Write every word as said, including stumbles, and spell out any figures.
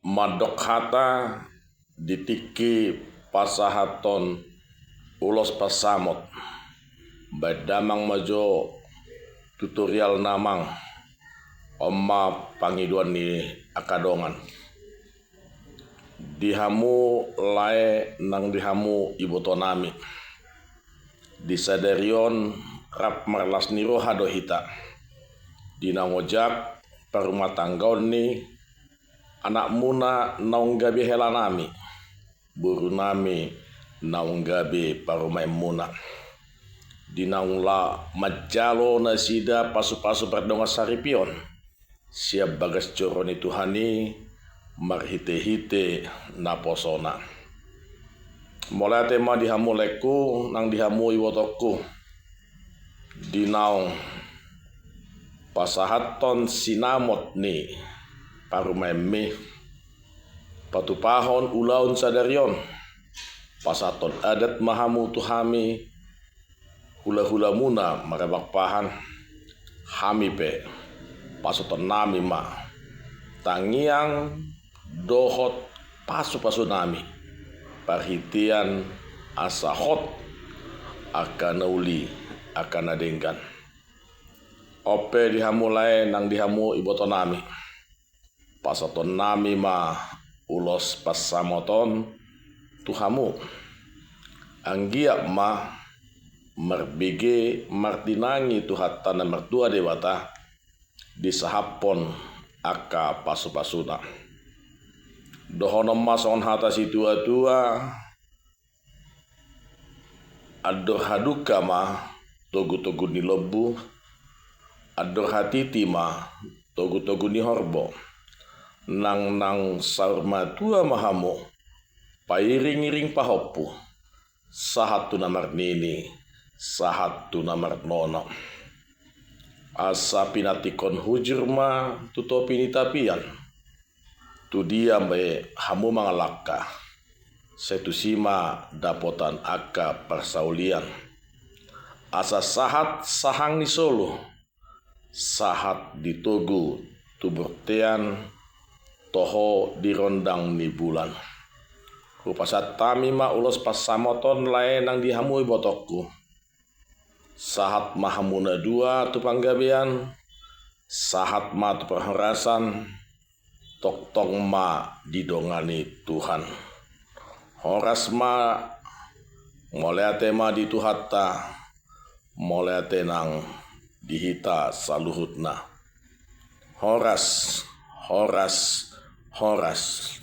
Mandok hata di tingki pasahathon ulos pansamot. Baen damang ma jo tutorial na amang. On ma pangidoan ni angka dongan. Di hamu lae nang di hamu ibotonami. Di sadari on rap marlas ni roha do hita. Di naung ojak parumatanggaon ni anakmuna naung gabe helanami, borunami naung gabe parumaenmuna. Di naung la manjalo nasida pasupasu pardongan saripeon sian bagas joro ni Tuhan i marhitehite naposona. Mauliate ma di hamu laengku nang di hamu ibotongku. Di naung pasahathon sinamot ni parumaenmi, patupahon ulaon sadari on, pasahathon adat ma hamu tu hami, hulahulamuna marabang pahan. Hami pe pasahatonnami ma tangiang dohot pasupasunami, parhitean asa hot angka na uli, angka na denggan. On pe di hamu lae nang di hamu ibotonami, pasahatonnami ma ulos pansamot on tu hamu. Anggiat ma marbege martinangi Tuhanta na martua Debata, disahaphon angka pasupasuna. Dohonon ma songon hata situatua, andor hadungka ma togutogu ni lombu, andor hatiti ma togutogu ni horbo. Nang naung saur matua ma hamu, pairingiring pahompu, sahat tu na marnini, sahat tu na marnono. Asa pinantikhon hujur ma tu topi ni tapian. Tu dia be hamu mangalangka, sai tusi ma dapotan angka parsaulian. Asa sahat sahang ni solu, sahat di togu tu bontean, toho di rondang ni bulan. Hupasahat hami ma ulos pansamot on lae nang di hamu ibotongku. Sahat ma hamu na dua tu panggabean, sahat ma tu parhorasan, tongtong ma didongani Tuhan. Horas ma, mauliate ma di Tuhanta, mauliate nang di hita saluhutna. Horas, horas, horas.